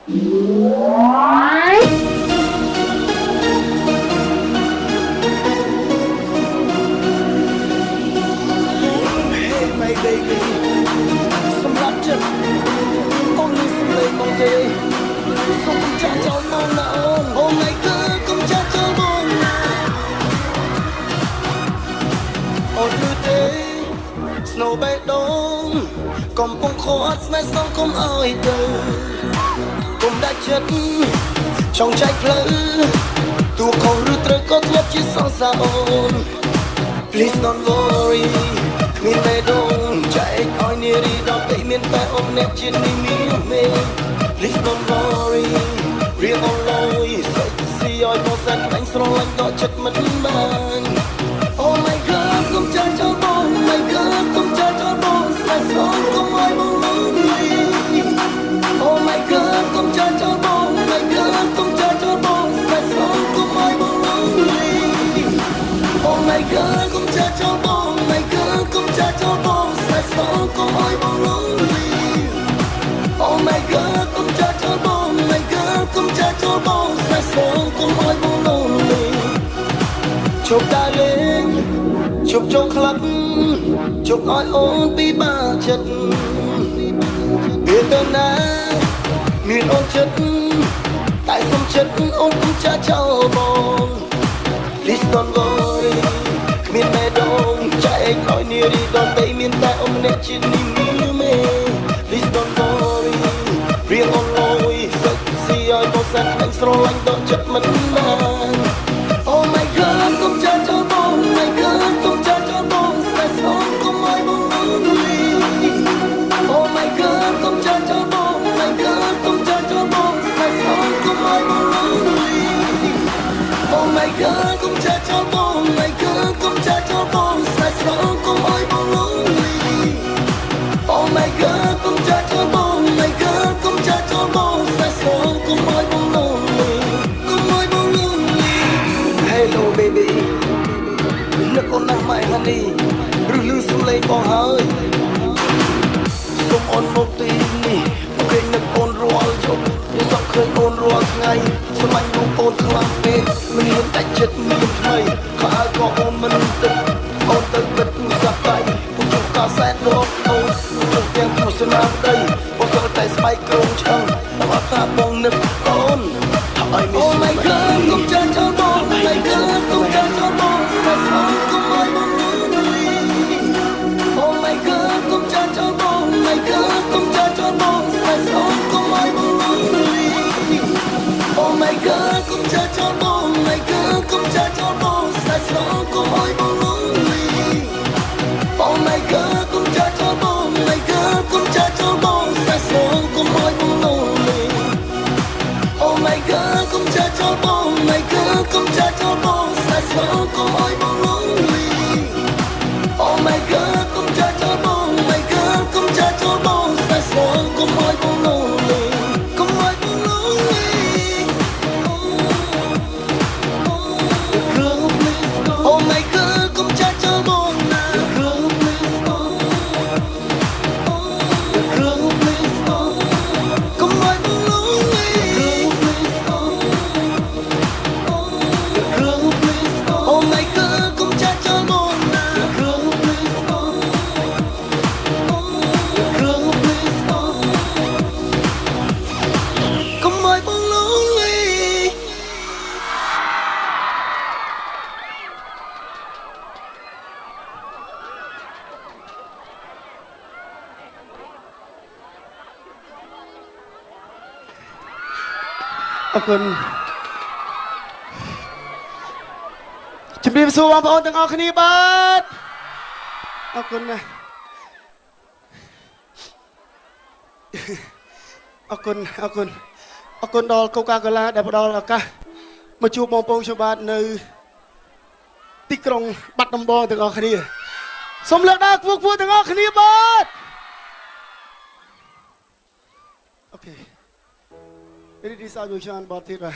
Hey my baby សម្រាប់ចិត្តអូននឹងសំឡេងមកទេសូមកុំចាក់ចោលមកណាអូន Oh my girl កុំចាក់ចោលបងណាអូនឮទេ Snow បេះដូងកំពុងខាត់ស្នេហ៍សងកុំអោយទៅកុំដាច់ចិត្តចង់ចែកផ្លូវទោះខុសឬត្រូវក៏ធ្លាប់ជាសង្សារអូន Please don't worry គ្មានបេះដូងចែកឲ្យនារីដទៃមានតែអូនអ្នកជានិមិមេ Please don't worry រៀងអូនលយសិចស៊ីឲ្យមកសែនខ្លាញ់ស្រឡាញ់ដល់ចិត្តមិនបាន Oh my god កុំចាក់ចោលបង My god កុំចាក់ចោលបងស្នេហ៍ស្ងកុំឲ្យបង lonely Oh my god កុំចាក់ចោលបង My god កុំចាក់ចោលបងស្នេហ៍ស្ងកុំឲ្យបង lonely Oh my god កុំចាក់ចោលបង My god កុំចាក់ចោលបងស្នេហ៍ស្ងកុំឲ្យបង lonely Oh my god កុំចាក់ចោលបង My god កុំចាក់ចោលបងស្នេហ៍ស្ងកុំឲ្យបង lonely ជប់ដើរលេងជប់ចូលក្លឹបជប់ឲ្យអូនពីបាក់ចិត្តពេលទៅណាមានអូនចិត្តតែសុំចិត្តអូនកុំចាក់ចោលបង Please don't worry គ្មានបេះដូងចែកឲ្យនារីដទៃមានតែអូនម្នាក់ជានិមិមេ Please don't worry រៀងអូនលយសិចស៊ីឲ្យបងសែនខ្លាញ់ស្រឡាញ់ដល់ចិត្តមិនបាន Oh my god កុំចាក់ចោលបង My god កុំចាក់ចោលបងស្នេហ៍ស្ងកុំឲ្យបង lonely Oh my god កុំចាក់ចោលបង My god កុំចាក់ចោលបងស្នេហ៍ស្ងកុំឲ្យបង lonely Oh my god កុំចាក់ចោលបង My god កុំចាក់ចោលបងស្នេហ៍ស្ងកុំឲ្យបង lonely Oh my god កុំចាក់ចោលបង My god កុំចាក់ចោលបងស្នេហ៍ស្ងកុំឲ្យបង lonely កុំឲ្យបង lonely Hello baby នឹកអូនណាស់ my honey ឬលឺសំឡេងបងហើយសូមអូនមកទីនេះគេនឹកអូនរាល់យប់យសក់ឃើញអូនរាល់ថ្ងៃស្រឡាញ់រូបអូនខ្លាំងពេកមិនហ៊ានដាច់ចិត្តមានថ្មីខោអាវក៏អូនមិនទឹកអូនទៅបិទទូរស័ព្ទដៃពុជុកកាសែតរកអូនពុជុកទាំងទស្សនាប្តីបងសល់តែស្បែកក្រងឆ្អឹងតែអត់ថាបងនឹកអូនហើយមាន Oh my god កុំចាក់ចោលបង My god កុំចាក់ចោលបងស្នេហ៍ស្ងកុំឲ្យបង lonely Oh my god កុំចាក់ចោលបង My god កុំចាក់ចោលបងស្នេហ៍ស្ងកុំឲ្យបង lonely Oh my god កុំចាក់ចោលបង My god កុំចាក់ចោលបងស្នេហ៍ស្ងកុំឲ្យបង lonely Oh my god កុំចាក់ចោលបង My god កុំចាក់ចោលបងស្នេហ៍ស្ងកុំឲ្យបង lonely Oh my god កុំចាក់ចោលបង My god កុំចាក់ចោលបងស្នេហ៍ស្ងកុំឲ្យបង lonely Oh my god កុំចាក់ចោលបង My god កុំចាក់ចោលបងស្នេហ៍ស្ងកុំឲ្យបង lonely កុំឲ្យបង lonely Girl please go Oh my god កុំចាក់ចោលបងណា Girl please go Girl please go កុំឲ្យបង lonely Girl please go Girl please go Oh my god កុំចាក់ចោលបងណា Girl please go Girl please go កុំឲ្យបង lonely អរគុណជំរាបសួរបងប្អូនទាំងអស់គ្នាបាទអរគុណណាស់អរគុណអរគុណអរគុណដល់កូកាកូឡាដែលផ្ដល់ឱកាសមកជួបបងប្អូនខ្ញុំបាទនៅទីក្រុងបាត់ដំបងទាំងអស់គ្នាសូមលើកដៃខ្ពស់ខ្ពស់ទាំងអស់គ្នាបាទ OK រីឌីសឲ្យច្រើនបតទៀតបាទ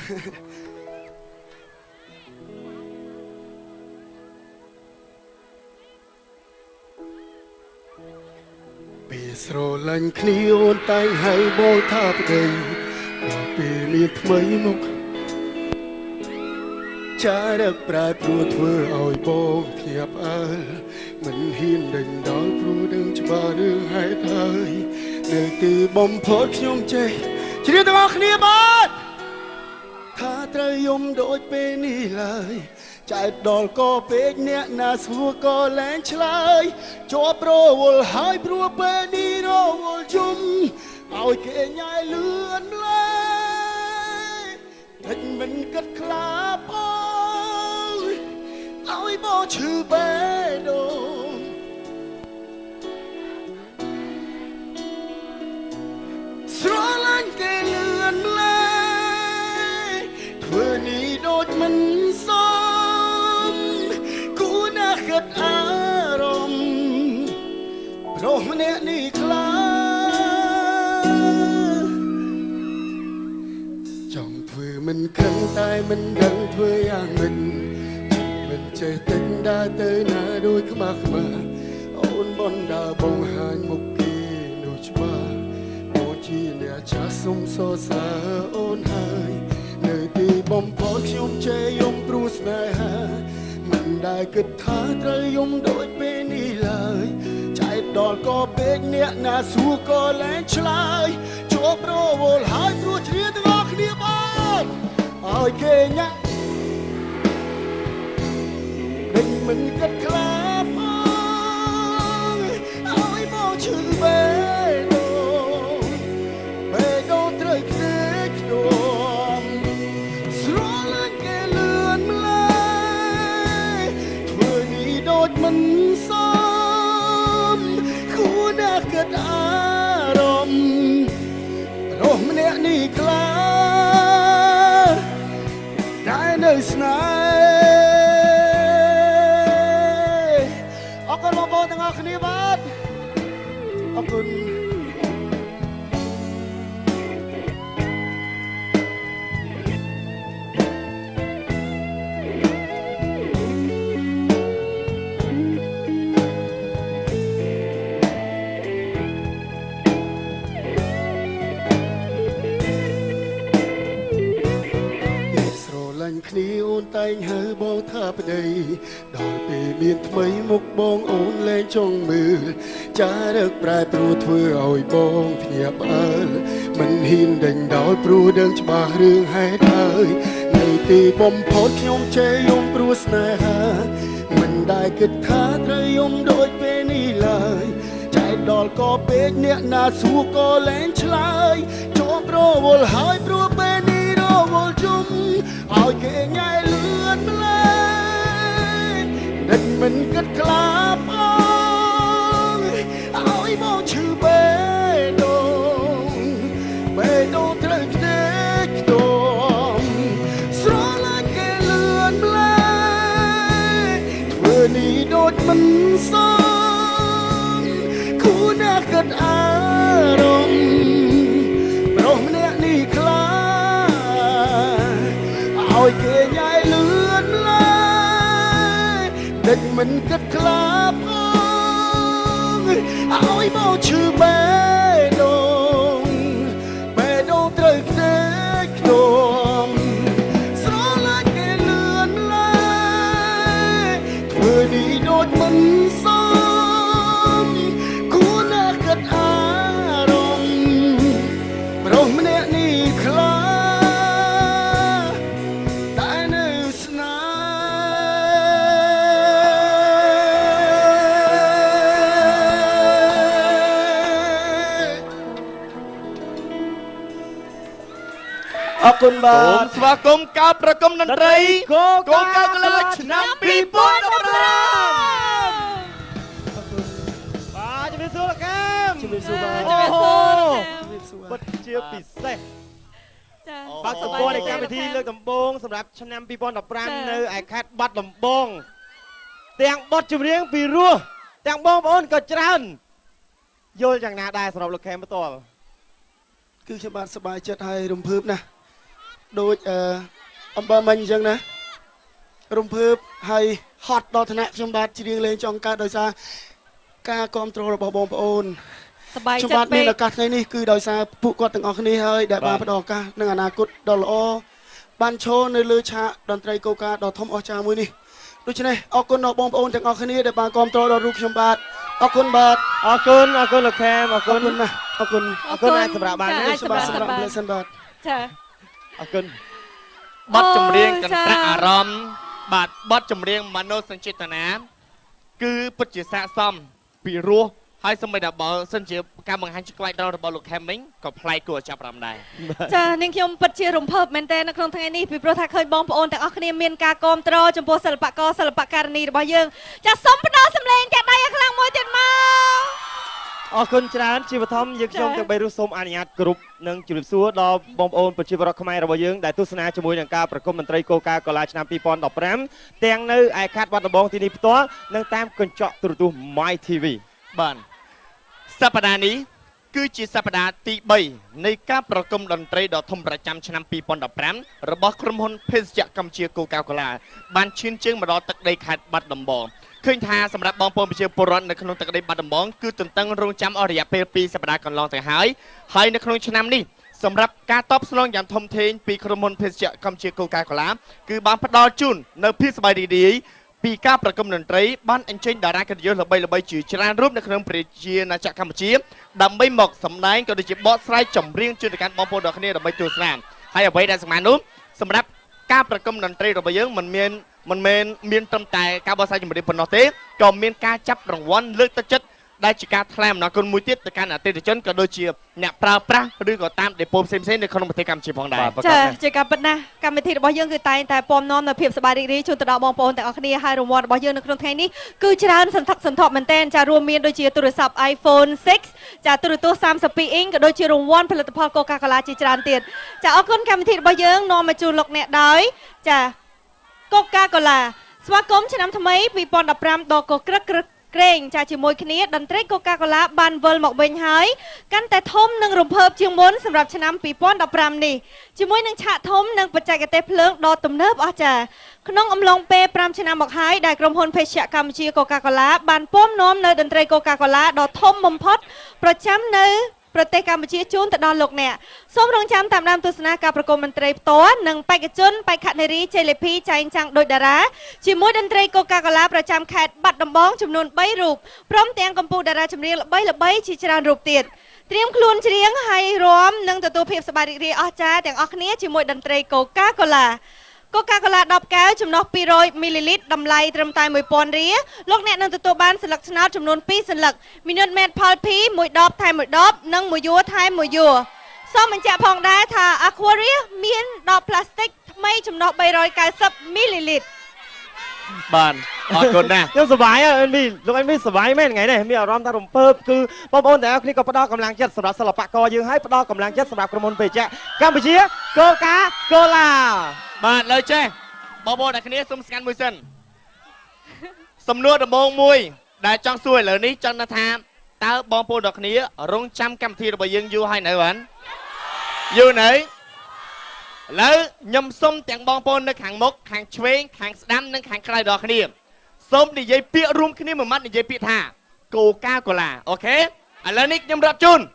ពេលស្រឡាញ់គ្នាអូនតែងហៅបងថាប្តី ពេលមានថ្មីមកចារឹកប្រែព្រោះធ្វើឲ្យបងភ្ញាក់ផ្អើលមិនហ៊ានដេញដល់ព្រោះដឹងច្បាស់រឿងហេតុហើយនៅទីបំផុតខ្ញុំចេះជ្រាបទាំងអស់គ្នាបាទថាត្រូវយំដូចពេលនេះឡើយចែកដល់ក៏ពេកអ្នកណាសួរក៏លែងឆ្លើយជាប់រវល់ហើយព្រោះពេលនេះរវល់យំឲ្យគេញ៉ែលឿនម្លេះតិចមិនគិតខ្លាបងឲ្យបងឈឺបេះដូងស្រឡាញ់គេលឿនម្លេះធ្វើនេះដូចមិនសមគួរណាស់គិតអារម្មណ៍ប្រុសម្នាក់នេះខ្លាចង់ធ្វើមិនខឹងតែមិនដឹងធ្វើយ៉ាងម៉េចមិនចេះតិចដើរទៅណាដូចខ្មាស់ខ្មាស់អូនបនដើរបង្ហាញមុខគេនោះច្បាស់បងជាអ្នកចាស់សុំសរសើរអូនហើយនៅទីបំផុតខ្ញុំចេះយំព្រោះស្នេហាមិនដែលគិតថាត្រូវយំដូចពេលនេះឡើយចែកដល់ក៏ពេកអ្នកណាសួរក៏លែងឆ្លើយជាប់រវល់ហើយព្រោះជ្រាបទាំងអស់គ្នាបាទឲ្យគេញ៉ាំដេញមិនគិតខ្លាផងឲ្យមកឈឺបេះដូងបេះដូងត្រូវខ្ទេចខ្ទាំស្រឡាញ់គេលឿនម្លេះធ្វើនេះដូចមិនសមគួរណាស់គិតអារម្មណ៍ប្រុសម្នាក់នេះខ្លាតែនៅស្នេហ៍អរគុណបងប្អូនទាំងអស់គ្នាបាទអរគុណគ្នាអូនតែងហៅបងថាប្តីដល់ពេលមានថ្មីមុខបងអូនលែងចង់មើលចារឹកប្រែព្រោះធ្វើឲ្យបងភ្ញាក់ផ្អើលមិនហ៊ានដេញដោលព្រោះដឹងច្បាស់រឿងហេតុហើយនៅទីបំផុតខ្ញុំចេះយំព្រោះស្នេហាមិនដែលគិតថាត្រូវយំដូចពេលនេះឡើយចែកដល់ក៏ពេកអ្នកណាសួរក៏លែងឆ្លើយជាប់រវល់ហើយព្រោះពេលនេះរវល់ជុំឲ្យគេញ៉ែលឿនម្លេះដេញមិនគិតខ្លាផងឲ្យមកឈឺបេះដូងបេះដូងត្រូវខ្ទេចខ្ទាំស្រឡាញ់គេលឿនម្លេះធ្វើនេះដូចមិនសមគួរណាស់គិតអារម្មណ៍ប្រុសម្នាក់នេះខ្លាឲ្យគេញ៉ែលឿនម្លេះដេញមិនគិតខ្លាផងឲ្យមកឈឺបេះដូងបេះដូងត្រូវខ្ទេចខ្ទាំស្រឡាញ់គេលឿនម្លេះធ្វើនេះដូចមិនសមគួរណាស់គិតអារម្មណ៍ប្រុសម្នាក់នេះខ្លាអរគុណបាទសូមស្វាគមន៍ការប្រគំតន្ត្រីកូកាកូឡាឆ្នាំ2015បាទជំរាបសួរលោកកាមជំរាបសួរបាទអូហូពិតជាពិសេសចាបាទសម្ព័ន្ធនៃកម្មវិធីលើកដំបូងសម្រាប់ឆ្នាំ2015នៅឯខេត្តបាត់ដំបងទាំងបទចម្រៀងពីរោះទាំងបងប្អូនក៏ច្រើនយល់យ៉ាងណាដែរសម្រាប់លោកខេមផ្ទាល់គឺខ្ញុំបាទសប្បាយចិត្តហើយរំភើបណាស់ដូចអំបិលមិញអញ្ចឹងណារំភើបហើយហត់ដល់ថ្នាក់ខ្ញុំបាទច្រៀងលេងចង់កើតដោយសារការគ្រប់គ្រងរបស់បងប្អូន សប្បាយ ខ្ញុំ ចិត្តពេក បាទមានឱកាសថ្ងៃនេះគឺដោយសារពួកគាត់ទាំងអស់គ្នាហើយដែលបានផ្ដល់ឱកាសនិងអនាគតដ៏ល្អបានឈរនៅលើឆាកតន្ត្រីកូកាដ៏ធំអស្ចារ្យមួយនេះដូច្នេះអរគុណដល់បងប្អូនទាំងអស់គ្នាដែលបានគាំទ្រដល់រូបខ្ញុំបាទអរគុណបាទ អរគុណអរគុណលោកខេមអរ អ គុណ រគុណណាស់អរគុណ អរគុណអាចសម្រាប់បាន ចាអាច ខ្ញុំបាទ សម្រាប់ សម្រាប់លេសិនបាទ ចា អរគុណ បទចម្រៀងក អូចា ន្ត្រាក់អារម្មណ៍បាទបទចម្រៀងមនោសញ្ចេតនាគឺពិតជាស័ក្តិសមពីរោះហើយសូម្បីតែបើសិនជាការបង្ហាញជាក្បាច់ដរបស់លោកខេមវិញក៏ប្លែកគួរឲ្យចាប់អារម្មណ៍ដែរ ចានាងខ្ញុំពិតជារំភើបមែនទែននៅក្នុងថ្ងៃនេះពីព្រោះថាឃើញបងប្អូនទាំងអស់គ្នាមានការគាំទ្រចំពោះសិល្បករសិល្បករនីរបស់យើងចាសូមផ្ដល់សម្លេងចាដៃឲ្យខ្លាំងមួយទៀតមក អរគុណច្រើនជាបឋមយើងខ្ញុំ ចា៎ ទាំងបីរូបសូមអនុញ្ញាតគ្រប់និងជម្រាបសួរដល់បងប្អូនប្រជាពលរដ្ឋខ្មែររបស់យើងដែលទស្សនាជាមួយនឹងការប្រគំតន្ត្រីកូកាកូឡាឆ្នាំ2015ទាំងនៅឯខេត្តបាត់ដំបងទីនេះផ្ទាល់និងតាមកញ្ចក់ទូរទស្សន៍ My TV បាទសប្តាហ៍នេះគឺជាសប្តាហ៍ទី3នៃការប្រគំតន្ត្រីដ៏ធំប្រចាំឆ្នាំ2015របស់ក្រុមហ៊ុនភេសជ្ជៈកម្ពុជាកូកាកូឡាបានឈានជើងមកដល់ទឹកដីខេត្តបាត់ដំបងឃើញថាសម្រាប់បងប្អូនប្រជាពលរដ្ឋនៅក្នុងទឹកដីបាត់ដំបងគឺទន្ទឹងរង់ចាំអស់រយៈពេល2សប្តាហ៍កន្លងទៅហើយហើយនៅក្នុងឆ្នាំនេះសម្រាប់ការតបស្នងយ៉ាងធំធេងពីក្រុមហ៊ុនភេសជ្ជៈកម្ពុជាកូកាកូឡាគឺបានផ្ដល់ជូននៅភាពសប្បាយរីករាយពីការប្រគំតន្ត្រីបានអញ្ជើញតារាកិត្តិយសល្បីៗជាច្រើនរូបនៅក្នុងប្រជាណាចក្រកម្ពុជាដើម្បីមកសម្ដែងក៏ដូចជាបកស្រាយចម្រៀងជូនទៅកាន់បងប្អូនទាំងគ្នាដើម្បីទស្សនាហើយអ្វីដែលសំខាន់នោះសម្រាប់ការប្រគំតន្ត្រីរបស់យើងមិនមានមិនមែនមានត្រឹមតែការបកស្រាយចម្រៀងប៉ុណ្ណោះទេក៏មានការចាប់រង្វាន់លើកទឹកចិត្តដែលជាការថ្លែងអំណរគុណមួយទៀតទៅកាន់អតិថិជនក៏ដូចជាអ្នកប្រើប្រាស់ឬក៏តាមដេប៉ូផ្សេងៗនៅក្នុងប្រទេសកម្ពុជាផងដែរ បាទប្រកា ចា សណាស់ ជាការពិតណាស់កម្មវិធីរបស់យើងគឺតែងតែពំនាំនូវភាពសប្បាយរីករាយជូនទៅដល់បងប្អូនទាំងអស់គ្នាហើយរង្វាន់របស់យើងនៅក្នុងថ្ងៃនេះគឺច្រើនសន្ធឹកសន្ធាប់មែនទែនចារួមមានដូចជាទូរស័ព្ទ iPhone 6ចាទូរទស្សន៍32អ៊ីងក៏ដូចជារង្វាន់ផលិតផល Coca-Cola ជាច្រើនទៀតចាអរគុណកម្មវិធីរបស់យើងនាំមកជូនលោកអ្នកដោយចា Coca-Cola ស្វាគមន៍ឆ្នាំថ្មី2015ដ៏កក្រឹកក្រឹកក្រែងចាជាមួយគ្នាតន្ត្រី Coca-Cola បានវិលមកវិញហើយកាន់តែធំនិងរំភើបជាងមុនសម្រាប់ឆ្នាំ2015នេះជាមួយនឹងឆាកធំនិងបច្ចេកទេសភ្លើងដ៏ទំនើបអស្ចារ្យក្នុងអំឡុងពេល5ឆ្នាំមកហើយដែលក្រុមហ៊ុនភេសជ្ជៈកម្ពុជា Coca-Cola បានពំនាំនៅតន្ត្រី Coca-Cola ដ៏ធំបំផុតប្រចាំនៅប្រទេសកម្ពុជាជូនទៅដល់លោកអ្នកសូមរងចាំតាមដានទស្សនាការប្រគំតន្ត្រីផ្ទាល់និងបេក្ខជនបេក្ខនារីជ័យលាភីចែងចាំងដោយតារាជាមួយតន្ត្រី Coca-Cola ប្រចាំខេត្តបាត់ដំបងចំនួន3រូបព្រមទាំងកម្ពុជាតារាចម្រៀងល្បីៗជាច្រើនរូបទៀតត្រៀមខ្លួនច្រៀងហើយរាំនិងទទួលភាពសប្បាយរីករាយអស្ចារ្យទាំងអស់គ្នាជាមួយតន្ត្រី Coca-Cola Coca-Cola 10កែវចំណុះ200មីលីលីត្រតម្លៃត្រឹមតែ1000រៀលលោកអ្នកនឹងទទួលបានសន្លឹកឆ្នោតចំនួន2សន្លឹក Minute Maid Pulpy មួយដបថែមមួយដបនិងមួយយួរថែមមួយយួរសូមបញ្ជាក់ផងដែរថា Aquarius មានដបប្លាស្ទិកថ្មីចំណុះ390មីលីលីត្រ បាទអរគុណណាស់ ខ្ញុំសប្បាយអនមីលោកអនមីសប្បាយមែនថ្ងៃនេះមានអារម្មណ៍ថារំភើបគឺបងប្អូនទាំងអស់គ្នាក៏ផ្ដល់កម្លាំងចិត្តសម្រាប់សិល្បករយើងហើយផ្ដល់កម្លាំងចិត្តសម្រាប់ក្រុមហ៊ុនភេសជ្ជៈកម្ពុជាកូកាកូឡា បាទលើចេះបងប្អូនអ្នកគ្នាសូមស្កាត់មួយសិនសំណួរដំបូងមួយ ដែលចង់សួរឥឡូវនេះចង់ថាតើបងប្អូនអ្នកគ្នារងចាំកម្មវិធីរបស់យើងយូរហើយនៅបានយូរនៅឥឡូវខ្ញុំសុំទាំងបងប្អូននៅខាងមុខខាងឆ្វេងខាងស្ដាំនិងខាងក្រៅដល់គ្នាសូមនិយាយពាក្យរួមគ្នាមួយម៉ាត់និយាយពាក្យថាកូកាកូឡា OK ឥឡូវនេះខ្ញុំរាប់ជូន1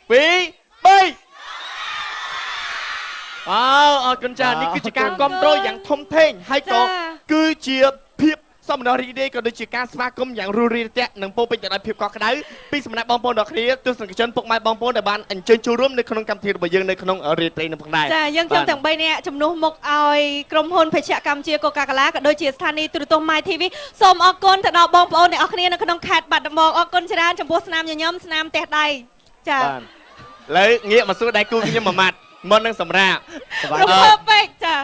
2 3អើអរគុណចា៎នេះគឺជាការគ្រប់គ្រងយ៉ាងធំធេងហើយក៏ ចា៎ គឺជាភាពសមណរីករាយក៏ដូចជាការស្វាគមន៍យ៉ាងរួសរាយរាក់ទាក់និងពោរពេញទៅដោយភាពកក់ក្ដៅពីសំណាក់បងប្អូនដល់គ្នាទស្សនិកជនពុកម៉ែបងប្អូនដែលបានអញ្ជើញចូលរួមនៅក្នុងកម្មវិធីរបស់យើងនៅក្នុងរាត្រីនេះផងដែរ ចាយើងខ្ញុំទាំង3នាក់ជំនួសមុខឲ្យក្រុមហ៊ុនភេសជ្ជៈកម្ពុជា Coca-Cola ក៏ដូចជាស្ថានីយ៍ទូរទស្សន៍ My TV សូមអរគុណទៅដល់បងប្អូនទាំងអស់គ្នានៅក្នុងខេត្តបាត់ដំបងអរគុណច្រើនចំពោះស្នាមញញឹមស្នាមផ្ទះដៃចា បាទឥឡូវងាកមកសួរដៃគូខ្ញុំមួយម៉ាត់មុននឹងសម្រាប់ សប្បាយ រំភើបពេកចា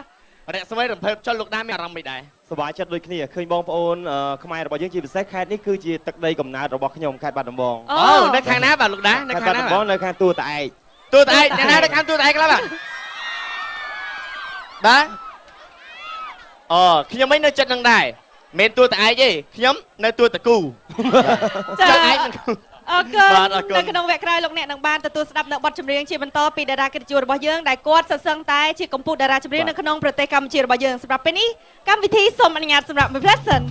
រស្មីរំភើបចុះលោកដាមានអារម្មណ៍មិនដែរ សប្បាយចិត្តដូចគ្នាឃើញបងប្អូនខ្មែររបស់យើងជាពិសេសខេត្តនេះគឺជាទឹកដីកំណើតរបស់ខ្ញុំខេត្តបាត់ដំបង អូ អូនៅខាងណាបាទលោកដានៅ ខេត្ត ខាងណា បាត់ដំបងនៅខាងទួលតាឯក ទូតឯកអ្នកណានៅខាងទូតឯកខ្លះបាទបាទអូខ្ញុំមិននៅចិត្តនឹងដែរមិនទូតឯកទេខ្ញុំនៅទូតកូ ចា ចិត្តឯងមិនគូ អរគុណ បាទអរគុណ នៅក្នុងវគ្គក្រោយលោកអ្នកនឹងបានទទួលស្ដាប់នៅបទចម្រៀងជាបន្តពីតារាកិត្តិយសរបស់យើងដែលគាត់សរសឹងតែជាកម្ពុជាតារាចម្រៀងនៅក្នុងប្រទេសកម្ពុជារបស់យើងសម្រាប់ពេលនេះកម្មវិធីសូមអនុញ្ញាតសម្រាប់មួយផ្លែសិន